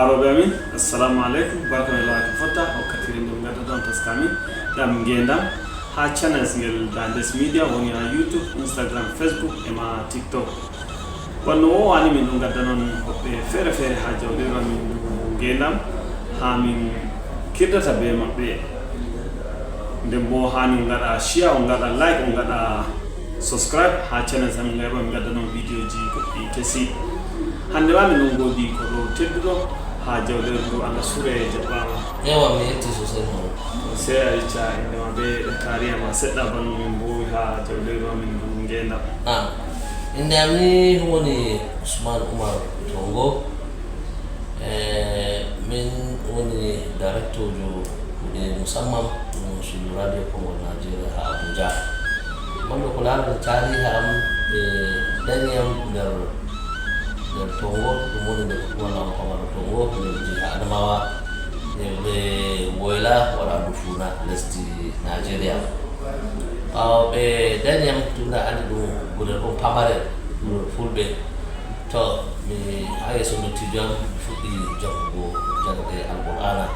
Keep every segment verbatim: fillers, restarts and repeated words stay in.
Arooɓe amin, assalamu aleykum. Barka men laaki fotta wakkatire nde min gadda ɗon taska min ɗam ngendam ha channels ngel Dandes Media, woni ha YouTube, Instagram, Facebook e ma TikTok. Wanno o wani min ɗum gadda noon hoɓɓe feere feere ha jawleeru amin ndu ngendam, ha min kirdata be maɓɓe. Nden bo ha min ngaɗa share, on ngaɗa like, on ngaɗa subscribe ha channel amin ngam min gadda noon videoji goɗɗi kesi. Hannde ma min ɗon ngoodi ko ɗo tedduɗo ha jawleeru ndu, Allah sure jaɓɓaama. Ewa, mi yetti sosai mo. Sey a yecca innde ma be taariya ma seɗɗa bana min mbowi ha jawleeru amin ndu ngendam. Ah, innde am ni woni Usman Umar Tongo. Eh, min woni directorjo kuuɗe musamman ɗum suudu Radio Kongo Nigeria ha Abuja. Wonde ko laarata taariha am e dañi am nder, nder Tongo, ɗum woni nder Kuwala on Pamaro Tongo, nder jiha Adamawa, e ɓe Woyla, waɗa Dufuna, lesdi Nigeria. Ɓaawo ɓe dañi am, tunda andi ɗum gure ɗon pamare, gure fulɓe. To, mi ha yeeso ndottijo am, mi fuɗɗi jangugo, jangde Alqur'aana.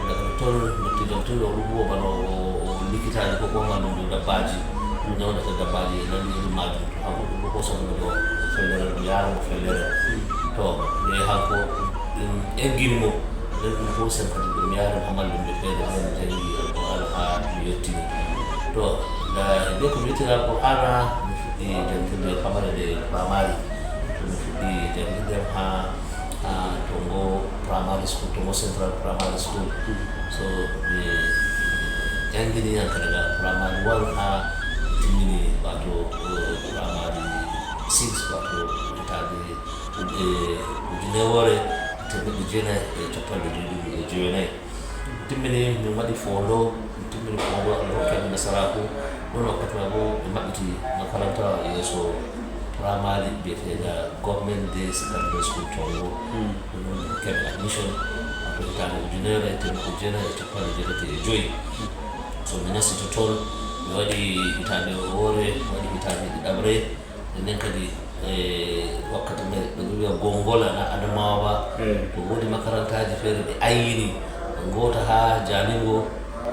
Daga ton ndottijo am tun ɗo ɗum huwa bana o, o likitaajo ko kuma mallumjo dabbaaji. Ɗum nyawndata dabbaaji e nanndi irin majum. To hanko ɗum ɗo hosa mo ɗo fellere, ɗum yaara mo fellere. To, nde hanko ɗum eggini mo. Nden ɗum fof sen kadi ɗum yaari mo ha mallumjo feere, nden mi jangi Alqur'aana ha mi yettini. To, nda hidde ko mi yettini Alqur'aana, mi fuɗɗi jangirde pamare nde primary. To mi fuɗɗi jangirde am ha, ha Tongo Primary School, Tongo Central Primary School. So, mi jangini yan daga primary one ha timmini, wato, eh, primary six, wato, hitaande, eh, ujunewore teemeɗɗe jeenayi e capanɗe jeeɗiɗi e jeenayi. Timmini, min waɗi fondo, min timmini fondo, Allah hokki amin nasaraaku. Ɗon wakkati ma bo ɓe maɓɓiti makaranta yeeso primary biyeteeɗa Government Day Secondary School Tongo. Hmm. Ɗum ɗon ɓe hokki amin admission, wato hitaande ujunere e teemeɗɗe jeenayi e capanɗe jeetati e joyi. So mi nasti to ton, mi waɗi hitaande woore, mi waɗi hitaande ɗiɗaɓre. Nden kadi, e wakkati nde ɓe ɗon wiya Gongola na Adamawa ba, eh, to woodi makarantaaji feere ɓe ayyini, ngoota ha Jalingo,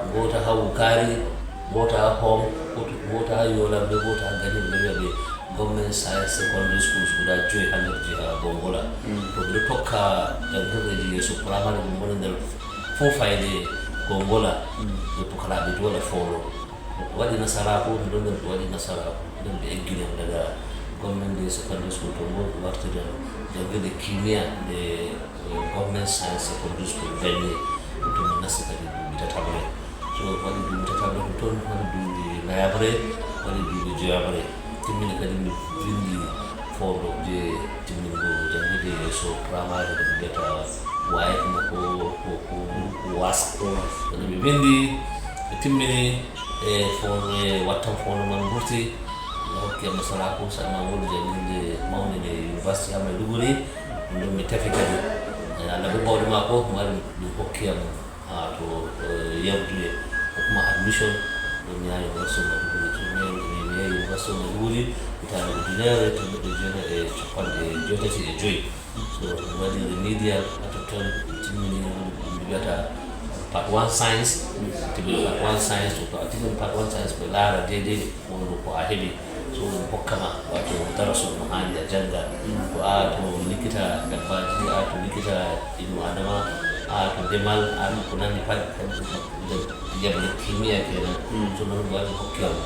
ngoota ha Wukari, ngoota ha Hong, ngoota ha Yola, be ngoota ha Gani, ɓe ɗon wiya ɓe Government Science Secondary Schools guda joyi ha nder jiha Gongola. Mm. To ɓe ɗo tokka jangirdeji yeeso primary, ɗum woni nder fuu fayde Gongola, mm, ɓe pukaraaɓe jooɗa foolo. Waɗi nasaraaku, mi ɗon nder ɓe waɗi nasaraaku. Nden ɓe eggini am daga Government Day Secondary School to ngol, ɓe wartiri am jangirde kimiya nde, eh, Government Science Secondary School Ganye. Ɗum to mi nasti kadi duuɓi tataɓre. So waɗi duuɓi tataɓre ko ton, waɗi duuɓi nayaɓre, waɗi duuɓi joyaɓre. Timmini kadi mi vindi fondo je timmingo jangirde yeeso primary, ɓe mbiyata wayek na ko, ko, ko, ko was. Ko was. Kono mi vindi, ɓe timmini, e fondo, e wattan fondo man burti. Ɓe hokki am nasaraaku, sa ma woni jangirde mawnde nde University ha Maiduguri. Ɗum ɗon mi tafi kadi. E Allah be bawɗe maako, mi waɗi ɗum hokki am, ha to, eh, yamduye, ko kuma admission. Ɗum mi yahi University Maiduguri. Ɗum mi yahi, mi yahi University Maiduguri, hitaande ujunere e teemeɗɗe jeenayi e capanɗe jeetati e joyi. So, mi waɗi remedial ha totton, timmini, woni ko ɓe mbiyata part one science. Timmini part one science, to a timmini part one science, ɓe laara deydey fondo ko a heɓi. So ɗum hokka ma, wato, darasu no haani a jannga. To a to likita dabbaaji, a to likita innu adama, a to demal, a to ko nandi pat, nder jaɓre kimiya kenan. Mm. So ɗum waɗi hokke am.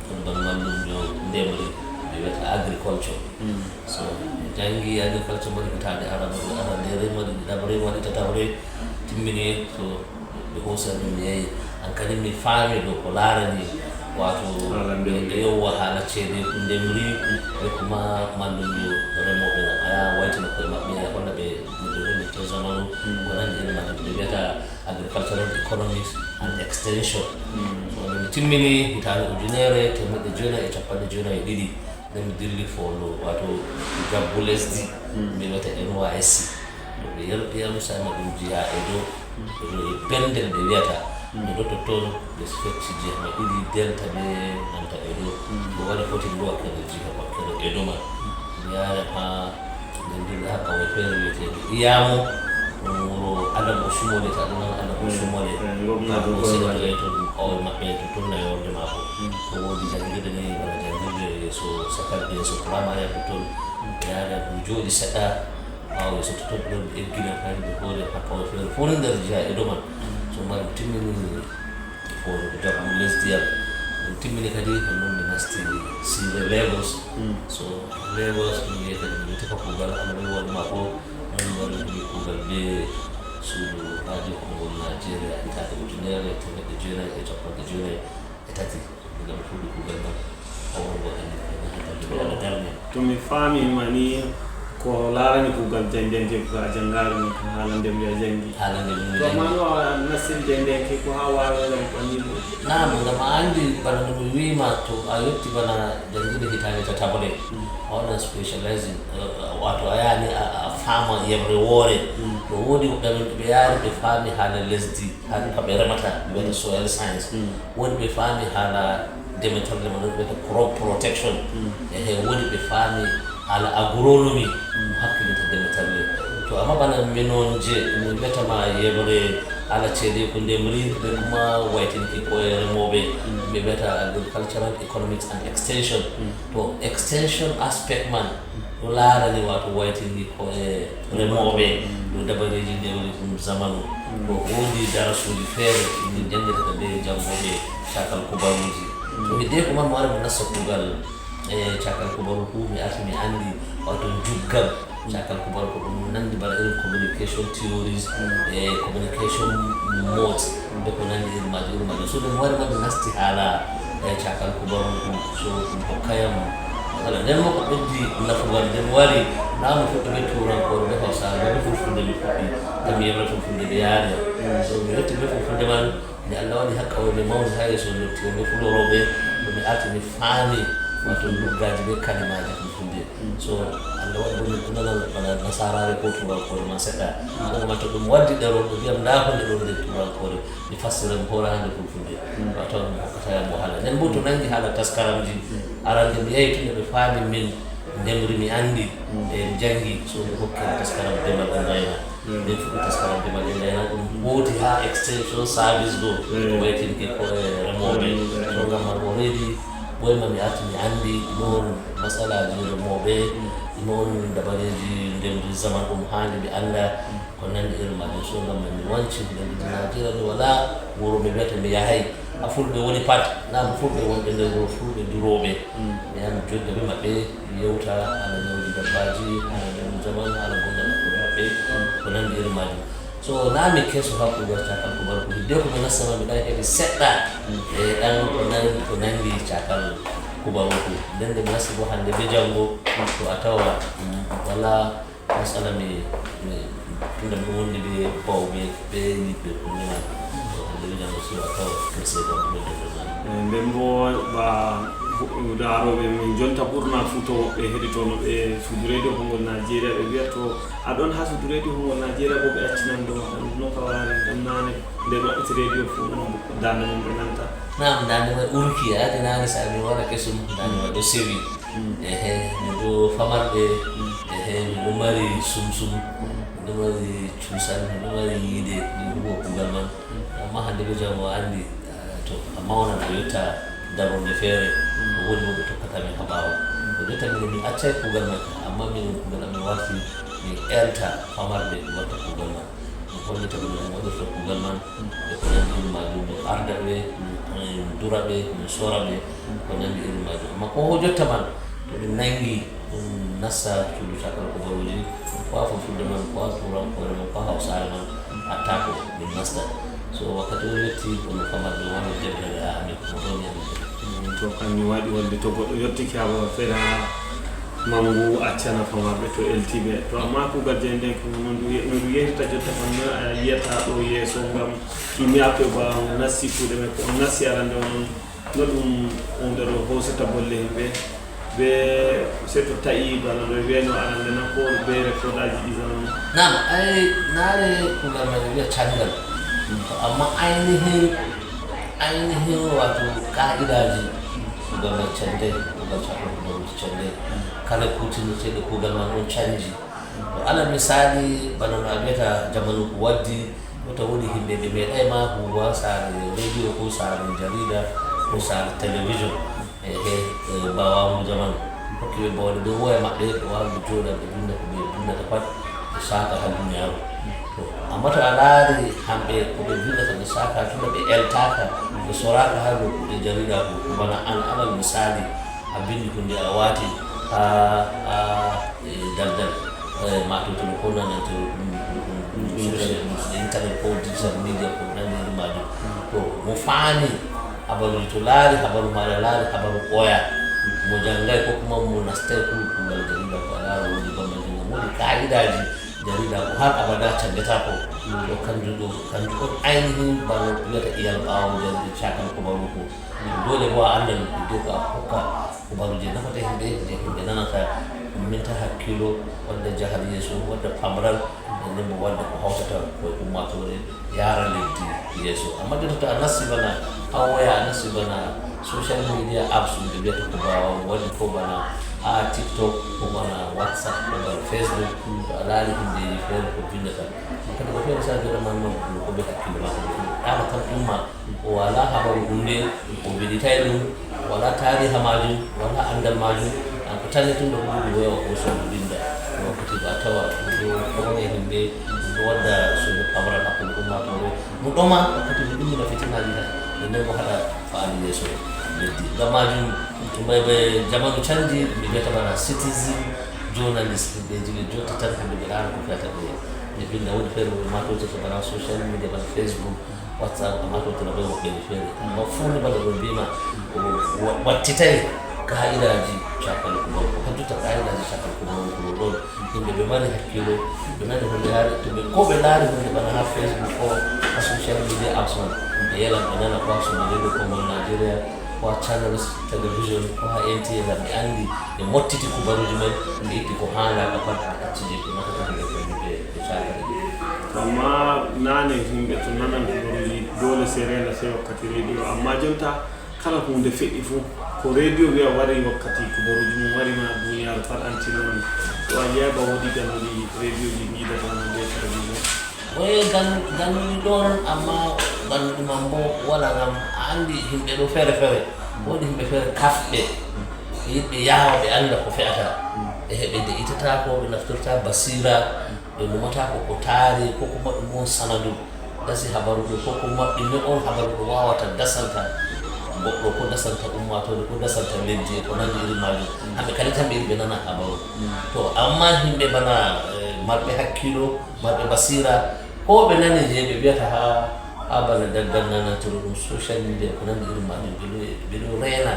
Ɗum ɗon mallumjo ndemri, ɓe wiyata agriculture. Mm. So mi janngi agriculture, mi waɗi hitaande arab-, arandere, mi waɗi ɗiɗaɓre, mi waɗi tataɓre, timmini. So ɓe hoosi am, mi yehi. An kadi mi faami dow ko laarani, wato, haala ndemri. Ɓe yewwa haala ceede, ko ndemri, ɓe kuma mallumjo remooɓe na. A yaha waytina koye maɓɓe, a holla ɓe no ɓe remirta zamanu, mm, ko nandi e majjum. Ɓe mbiyata agricultural economics and extension. Mm. So, nde mi timmini hitaande ujunere teemeɗɗe jeenayi e capanɗe jeenayi e ɗiɗi, nde mi dilli fondo, wato, gabbu lesdi, mm, mi wiyata N Y S C. To ɓe yalti am, sa ma ɗum jiha Edo, mm, Bendel ɓe wiyata. Mm. Mi ɗo totton, ɓe fecci jiha mai ɗiɗi, Delta be nanta Edo. Mm. Ko waɗi foti ɗo wakkere jiha wakkere Edo man. Mm. Mi yaara ha Nden dilli ha kawye feere wiyeteende Iyamo. Ko sumole, ta ɗum Allah ko sumole. Ko seɗa to yeeto ɗum ɓawo maɓɓe to tolna yorde maako. Ko woodi janngirde ni, wala janngirde yeeso sakal yeeso primary to ton. Yaade ɗum jooɗi seɗɗa. Ɓawo yeeso to ton ɗon eggina kadi ɓe hoore hakkawo feere fof ne nder jeya e doman. So mari timmini ko jaggu lesdiyal. Ɗum timmini kadi ko noon mi nasti sive Lagos. So Lagos ɗum wiye kadi mi tefa kuugal, Allah wi wonde ma ko noon mi waɗi kuugal be suudu radio konngol Nigeria hitaande ujunere e teemeɗɗe jeenayi e capanɗe jeenayi e tati. Ngam fuɗɗi kuugal ngal, hawrugo hannde ko ɗum hannde Allah darni. To mi faami ma ni, ko laarani kuugal janngenke ko a janngaari ni, ko haalande mi a janngi. Haalande mi a janngi. To amma no a nassiri janngenke ko haa waawi ngam ɓanni ɗum. Naam, ngam a anndi bana no mi wiima, to a yotti bana janngirde hitaande tataɓre, a waɗan specializing, eh, wato a yahani a, a faama yeɓre woore. To woodi woɓɓe amin ɓe yaari ɓe faami haala lesdi, haala ko ɓe remata, ɓe wiyata soil science. Woodi ɓe faami haala demetorle, mo ɗon ɓe wiyata crop protection. E he woodi ɓe faami haala agronomy, ɗum hakkilita demetorle. To amma bana minon je mi wiyata ma yeɓre haala ceede ko ndemri, ɓe kuma waytinki ko e remooɓe, ɓe wiyata agricultural economics and extension. To extension aspect man, ɗo laarani wato waytinki ko e remooɓe, ɗo dabareeji ndemri ɗum zamanu. Ɗo woodi darasuuji feere ɗi janngirta be janngooɓe cakal kubaruuji. To hiddeko man mi wara mi nasta kuugal e cakal kubaruku, mi arti mi anndi wato juggal cakal kubaruku ɗum nanndi bana irin communication theories e communication modes. Be ko nanndi irin maaji, irin maaji. So ɗum wari man mi nasti haala e cakal kubaruku, so ɗum hokkayam wala nden mo ko ɓeddi nafugal nden wari. Naa mi fuɗɗi be turankoore, be hawsaare, be fulfulde mi fuɗɗi. Ngam mi yeɓra fulfulde ɓe yaari. So mi yotti be fulfulde man, nde Allah waɗi hakka o mi mawni haa yeeso ndotti o mi fulorooɓe, ɗo mi arti mi faami wato luggaaji be kalimaaji fulfulde. So Allah waɗi bo mi nanal bana nasaaraare ko turankoore man seɗɗa. Ɗum man to ɗum waddi ɗerol ɗo mbiyam ndaa ko nde ɗon nder turankoore, mi fassira mi hoora haa nder fulfulde. Wato mi hokkata yam wahala. Nden bo to nangi haala taskaramji, arande mi yahi tun ɓe faami min ndemri mi anndi, ɓe janngi, so ɓe hokki yam taskaram demal e ngayna. Ɓe fuɗɗi taskaram demal e ngayna, ɗum hooti haa extension service ɗo, waytinki ko e remooɓe. So ngam man already ɓoyma mi arti mi anndi ɗon masalaaji remooɓe, ɗon dabareeji ndemri zaman ɗum haandi ɓe annda. Ko nanndi irin maajum, so ngam man mi wanci nder leydi Najeriya ni walaa wuro mi wiyata mi yahay. A fulɓe woni pat, naa fulɓe wonɓe nder wuro, fulɓe durooɓe. Mi yaha mi jodda be maɓɓe, mi yewta haala ñawuuji dabbaaji, haala ñawuuji zaman, haala gongal hakkunde maɓɓe, ko nanndi irin maajum. So naa mi keso haa kuugal cakal kubaruku, hiddeko mi nasta man mi ɗan heɓi seɗɗa e ɗan ko nan-, ko nanndi cakal kubaruku. Nden nde mi nasti bo hannde be janngo, to a tawa, mm, walaa masala mi, mi, tunda mi wondi be bawɓe, be yiɗɓe ko nima. To hannde be janngo so a tawa keso e ɗan ɗum e ɗan ɗan. Eh, nden bo ba, bo, daarooɓe min jonta ɓurna fuu to woɓɓe heɗitono ɓe suudu reediyo konngol Najeriya, ɓe wiya to a ɗon haa suudu reediyo konngol Najeriya bo ɓe accinan ɗo, no ka waari ngam naane nde maɓɓiti reediyo fuu ɗum daande mum ɓe nanta. Naam, daande may urki, a adi naane sa mi wara kesum, daande may ɗo sewi. Ehe, mi ɗo famarɓe, ehe, mi ɗo mari sumsum, mi ɗo mari cuusal, mi ɗo mari yiide, mi huwa kuugal man. Amma hannde be janngo a anndi, ah, to a mawnan o yotta darorde feere, ko woni mo ɓe tokkata min haa ɓaawo. Ko jotta minen min accay kuugal man, amma minen kuugal amin warti min elta famarɓe watta kuugal man. Mi hollita ɓe no mi waɗirta kuugal man, e ko nanndi irin maajum, mi arda ɓe, mi, mi dura ɓe, mi sora ɓe, ko nanndi irin maajum. Amma ko ho jotta man, to min nanngi ɗum nasta cuuɗi cakal kubaruuji, ko haa fulfulde man, ko haa turankoore man, ko haa hawsaare man, attaque min nasta. So wakkati o yotti, kono famarɓe wano debrere a amin, mo ɗon yami. Mm, to kanjum waɗi wonde to goɗɗo yottike haa feɗa Manngu accana famarɓe to eltiiɓe. To amma kuugal jannde ko no ndu ye-, no ndu yehrita jotta kam, no a yiyata ɗo yeeso ngam ɗum yaafe ba on nasti kuuɗe men ko on nasti arande on, no ɗum huunde ɗo hoosata bolle yimɓe. Be se to ta'i bana no wiyayno arande na ko be rekodaaji ɗi zaman. Naam, ay naare kuugal men wiya canngal. To amma aynihin, aynihin wato kaa'idaaji kuugal men cannde, kuugal cakko kuugal cannde. Kala kuutinirteeɗo kuugal man on canji. Ko alal misali, bana no a wiyata, jamanu ko waddi, wota woni himɓe ɓe meeɗay ma huwa saare radio ko saare jarida ko saare television. E he, e, mbaawaamu jamanu hokki ɓe bawɗe, ɓe woya maɓɓe, ɓe waawi jooɗa, ɓe binda ko ɓe bindata pat, ɓe saaka haa duniyaaru. To, amma to a laari hamɓe ko ɓe bindata, ɓe saaka, tuma ɓe eltaaka, ɓe soraaka haa nokkuuje jarida ko, ko bana an, alal misali, a bindi hunde, a waati haa, haa, e, daldal, e, ma to telefon nan, to ɗum, ɗum, ɗum, ɗum, ɗum, social, ɗum, internet ko digital media ko nanndi e majum. To, mo faami habaruji, to laari habaru maɗa, laari habaru ɓooya, mo janngay ko kuma mo nastay ko kuugal jarida ko, a laara woni bambanji ngam woni kaa'idaji jarida ko har abada canjataako. To, kanjum ɗo, kanjum on aynihin bano wiyata iyal ɓaawo jarida cakal kubaru ko. Dole bo a annda ɗum, dole ko a hokka kubaruji nafata himɓe, je himɓe nanata, umminta hakkilo, wadda jahal yeeso, wadda pamral, nden bo wadda ko hawtata koye ummatore, yaara leddi yeeso. Amma jotta to a nasti bana, a woya a nasti bana social media apps, ɗum ɓe wiyata ko baawa, waɗi ko bana, a, TikTok, ko bana WhatsApp, ko bana Facebook, to a laari hundeji feere ko bindata. Kadi ko feere sa joɗa man noon, ko ɓe hakkille ma ko ɗum. Ɗaano kam umma, o wala habaru ɗum nde, o winnditay ɗum, wala taariha majum, wala anndal majum. An ko tanni tun ɗo ko ɗum woya o sodu binda. Wakkati ba tawa ɗo ko woni himɓe, ɗo wadda sodu pamral hakkunde ummatore. Ɗum ɗoma wakkati ɗum ɗum na fitinaaji tan. Nden ko haɗa faali yeeso leddi. Ngam majum, ɓe, ɓe jamanu canji, ɓe mbiyata bana citizen journalist, ɓe jogii jotta tan hande ɓe ɗaano ko fiyata ɓe. Ɓe binda, woni feere ɓe matoto ko bana social media, bana Facebook, WhatsApp, a matoto no ɓe woɓɓe feere. Amma fuu ni bana ɗum mbima, o wa-, wattitay kaa'idaji cakal kubaru ko. Hajjuta kaa'idaji cakal kubaru ko ɗon. Yimɓe ɓe mari hakkilo, ɓe nani hunde haari, to ɓe, ko ɓe laari hunde bana ha Facebook ko ha social media apps man, ɓe yelan ɓe nana ko ha Suudu Redio Konngol Nigeria, ko ha Channels Television, ko ha N T A, ngam ɓe andi, ɓe mottiti kubaruji men, ɓe itti ko haala ka pat, ɓe acci je ɓe nafata ɓe ɓe ɓe ɓe cakata ɓe. Amma naane yimɓe to nanan kubaruji, dole sai rena sai wakkati radio, amma jonta kala hunde feƴƴi fuu, ko radio wiya wari wakkati kubaruji mum wari ma duniyaaru pat anti noon. To a yi'ay ba woodi gannuɗi radioji ngiidata ma be television. Oye gan-, gannuɗi ɗon, amma gannuɗi man bo wala ngam a andi himɓe ɗo feere feere. Woodi himɓe feere kafɓe, ɓe yiɗɓe yaawa ɓe anda ko fe'ata. Ɓe heɓe de itata ko, ɓe naftorta basira, ɓe numata ko ko taari, ko kuma ɗum on sanadu. Dasi habaru ɗo, ko kuma ɗume on habaru ɗo wawata dasanta goɗɗo, ko dasanta ummatore, ko dasanta leddi e ko nandi iri majum. Hamɓe kadi tan ɓe yiɗi ɓe nana habaru. To, amma himɓe bana, eh, marɓe hakkilo, marɓe basira, ko ɓe nani je ɓe wiyata ha, ha bana daggal nanantiro ɗum social media, ko nandi iri majum, ɓe ɗo, ɓe ɗo reena,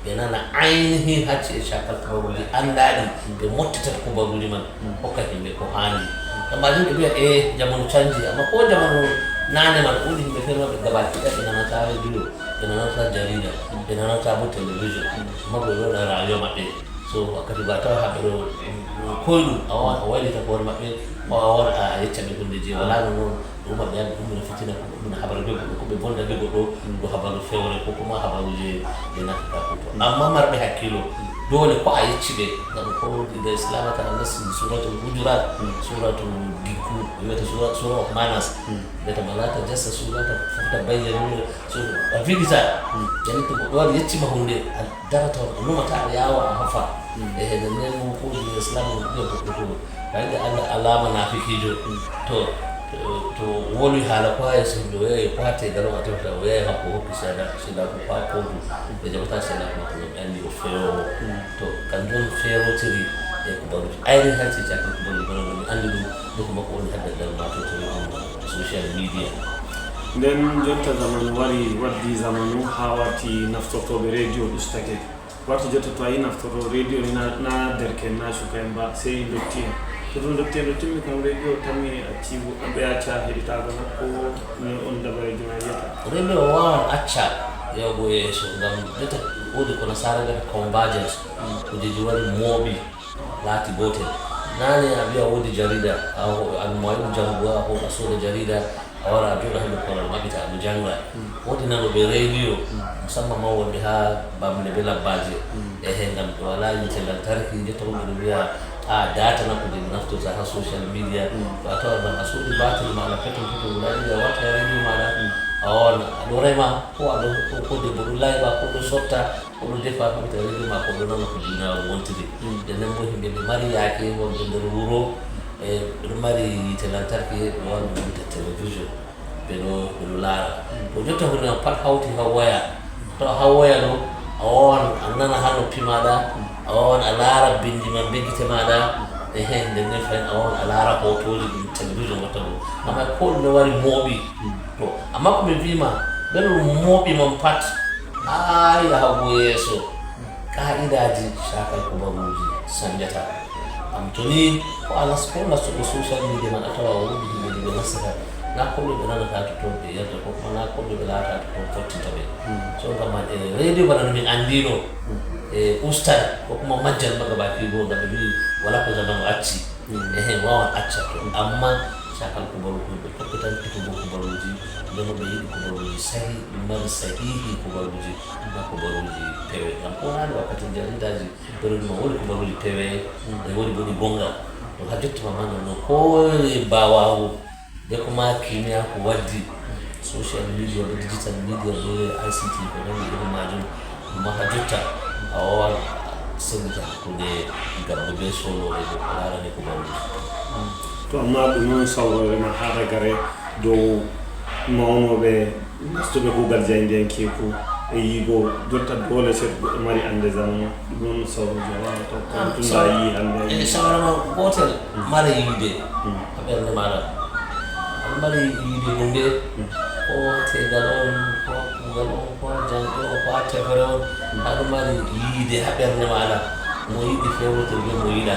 ɓe nana aynihi hacci e cakal kubaruji andaɗi, ɓe mottitata kubaruji man, hokka himɓe ko haandi. Ngam majum ɓe mbiya, e, jamanu canji, amma ko jamanu naane man, woodi himɓe feere maɓɓe gabaki ɗaya ɓe nanata radio, ɓe nanata jarida, ɓe nanata bo television, amma ɓe ɗo waɗa radio maɓɓe. So wakkati ba tawa haɓe ɗo, mm, koyɗum, a wawan a waylita ko hoore maɓɓe, ko a wawan a yecca ɓe hunde je wala no noon, ɗum maɓɓe andi ɗum no fitina, ko ɗum no habaru be goɗɗo, ko ɓe bonda be goɗɗo, ɗo habaru fewre, ko kuma habaru je ɓe nattata ko to. Amma marɓe hakkilo, dole ko a yecci ɓe, ngam ko nder Islama tan a nasti suratul Hujurat, suratul Gikku, ɓe wiyata sura, sura of manners, ɓe tama la tajassasu, la ta-, tabayyanu, so a viɗita, yani to goɗɗo wari yecci ma hunde, a darata, o numata, a yawa, a hafa. E, e, nden, nden mo ko diina Islam mo ɗiɗo goɗɗo to. Kayɗe Allah alama nafikijo. To, to, to woni hala ko ha yeso himɓe, o yahi ko ha tegal o a tawata, o yahi hakko hokki seeda, seeda ko ha kotu. Ɓe jaɓata seeda ko makko, ɓe andi o fewowo. To, kanjum on ferotiri e kubaruji. Ayri hay si cakka kubaruji bana no mi andi ɗum, ɗum ko makko woni haddadal ma to, to, to social media. Nden jonta zamanu wari, waddi zamanu ha warti naftortoɓe radio ɗustake. Warti jotta to a yi naftorto radio ni na, na derke'en, na suka'en ba, sey ndotti en. To ɗum ndotti en, ɗo timmi kam radio tammi acci, ɓe acca heɗitaago na, ko no on dabare jona yiyata? Radio wawan acca yahugo yeeso, ngam jotta woodi ko nasara mbiyata convergence. Kujeji wari mooɓi, laati gootel. Naane a wiya woodi jarida, a ho-, an mo a yiɗi jangugo, a ho-, a sooda jarida, a wara a jooɗa hande koral maɓɓita, a ɗo janga. Woodi nanoɓe radio, musamman ma wonɓe ha bamle be labbaje. E he ngam ɓe wala yiite lantarki, jotta bo ɓe ɗo wiya A datana ko de naftorta ha social media. To a tawa ɗon a soodi batir maɗa peton peton guda ɗiɗi a wata radio maɗa. A wawan a ɗo rema ko a ɗo ko debbo ɗo layɓa ko ɗo sotta ko ɗo defa ko ta radio ma ko ɗo nana ko duniyaru wontiri. Nden nden bo himɓe ɓe mari yaake wonɓe nder wuro e ɓeɗo mari yite lantarki ɓe wawan ɓe wonta télévision. Ɓeɗo ɓeɗo laara. To jotta hunde man pat hawti ha woya. To ha woya ɗo a wawan a nana ha noppi maɗa. A wawan a laara bindi man be gite maɗa. Ehe nden nden fahin a wawan a laara hotoji ɗum télévision watta ɗo. Amma ko ɗume wari mooɓi. To amma ko mi wima ɓeɗo mooɓi man pat. Haa yahugo yeeso, kaa'iidaaji cakal kubaruuji sanjata. Am to ni ko a nas ko nastuɗo social media man a tawa woodi himɓe ɗiɗo nastata na ko ɓe nanata to toon ɓe yerda ko kuma na ko ɓe laata to toon fottinta ɓe. So ngam man e radio bana no min anndino e ustan ko kuma majjan maga baki go ngam ɓe mbi wala ko zamanu acci. Ehe wawan acca to amma cakal kubaru ko ɓe tokkitan pitugo kubaruuji ndeno ɓe yiɗi kubaruuji sahi mari sahihi kubaruuji na kubaruuji pewe ngam ko wonani wakkati jaridaji berodi ma woni kubaruuji pewe e woni boni bonga to ha jotti ma manga no ko bawawu de ko ma kimiya ko waddi social media be digital media be ict ko nani irin majum amma ha jotta a wawan sendita hakkunde gabbo be solo e ko larani kubaruuji. To amma ɗum noon sawroore ma haa ragare dow mawnooɓe nastuɓe kuugal jaayndiyankeeku e yigo jotta doole seeɗa goɗɗo mari annde zamanu ɗum noon sawroore ma waawata ko ɗum tunda a yii hannde a e yii. Sawara ma gootel mara yiide a ɓernde maɗa aɗa mari yiide hunde ko tegal on ko kuugal on ko janɗe on ko a tefere on aɗa mari yiide ha ɓernde maɗa mo yiɗi fewrotir be mo yiɗa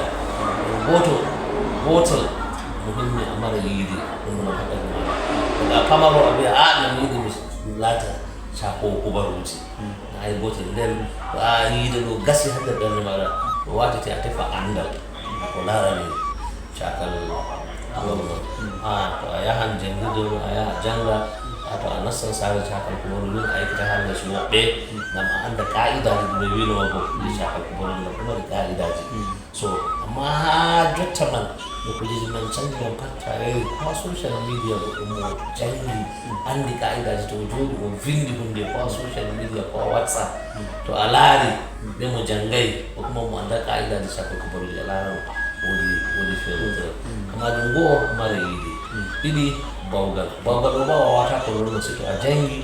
goto gotel mo hinni a mara yiide ɗum non ha ɓernde maɗa daga pamaro a wiya a ɗum yiɗi mi laata cakowo kubaruji na hay gotel nden to a yiide ɗo gasi ha nder ɓernde maɗa ɗo watete a tefa andal ko larani cakal ɗon a to a yahan jangirde ɗo a yaha janga a to a nastan sare cakal kubaru ɗum a yettita ha les woɓɓe ngam a anda qa'idaji ɗum ɓe winoma bo ɗi cakal kubaru ngam ɗum waɗi qa'idaji so amma ha jotta man no kujeji man canji man pat to a yahi ko ha social media goɗɗo mo jangi andi qa'idaji to o jooɗi o vindi hunde ko ha social media ko ha whatsapp to a laari ɓe mo jangayi o kuma mo anda qa'idaji cakal kubaruji a laarano woni woni feerotere amma ɗum goo mara yiide ɗiɗi bawgal bawgal o ma wawata ko ɗon si to a jangi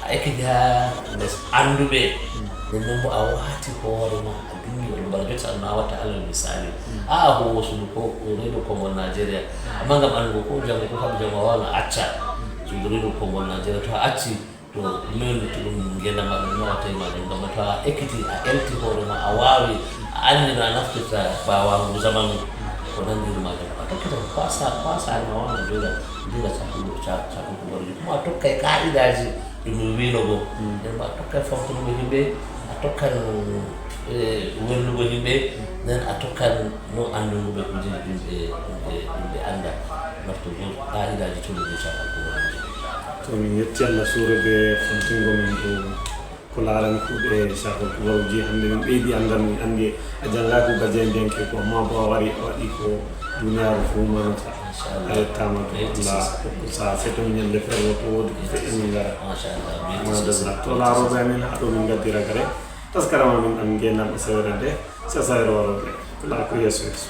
a ekkiti ha les annduɓe nden non bo a wati hoore ma a bindi on mbara jotta an ma a watta alal misali a a howo suudu ko redo kongol nigeria amma ngam anndugo ko jango ko kam jango a wawan a acca suudu redo kongol nigeria to a acci to min to ɗum ngenda maɓɓe mi watta e majum ngam to a ekkiti a elti hoore ma a wawi a anndi no a naftirta bawangu zamanu ko nanndiri majum a tokkita ko a sa ko a sani ma wona joga joga cakkugo cakkugo gorji kuma a tokka e qa'idaji ɗum mi wino go nden ma a tokka fawtunugo yimɓe a tokkan wellugo yimɓe nden a tokkan no anndungo ɓe kujeji ɗumɓe ɗumɓe ɗumɓe annda nafto go qa'idaji tollude cakkugo gorji to min yetti allah suura be fontingo min ɗo ko laarani kuuɗe safo kubaruji hannde min ɓeydi anndal min anndi a janngaaki bajeendiyanke ko amma bo a wari a waɗi ko duniyaaru fof manata a yettaama to allah hokku saha seto ñande ferwo to woodi ko feƴƴi min ngara madalla to laarooɓe amin haa ɗo min ngaddira kare taskarama min ɗam ngeenam e sewre nde sesayro waroɓe ko laa ko yeeso yeeso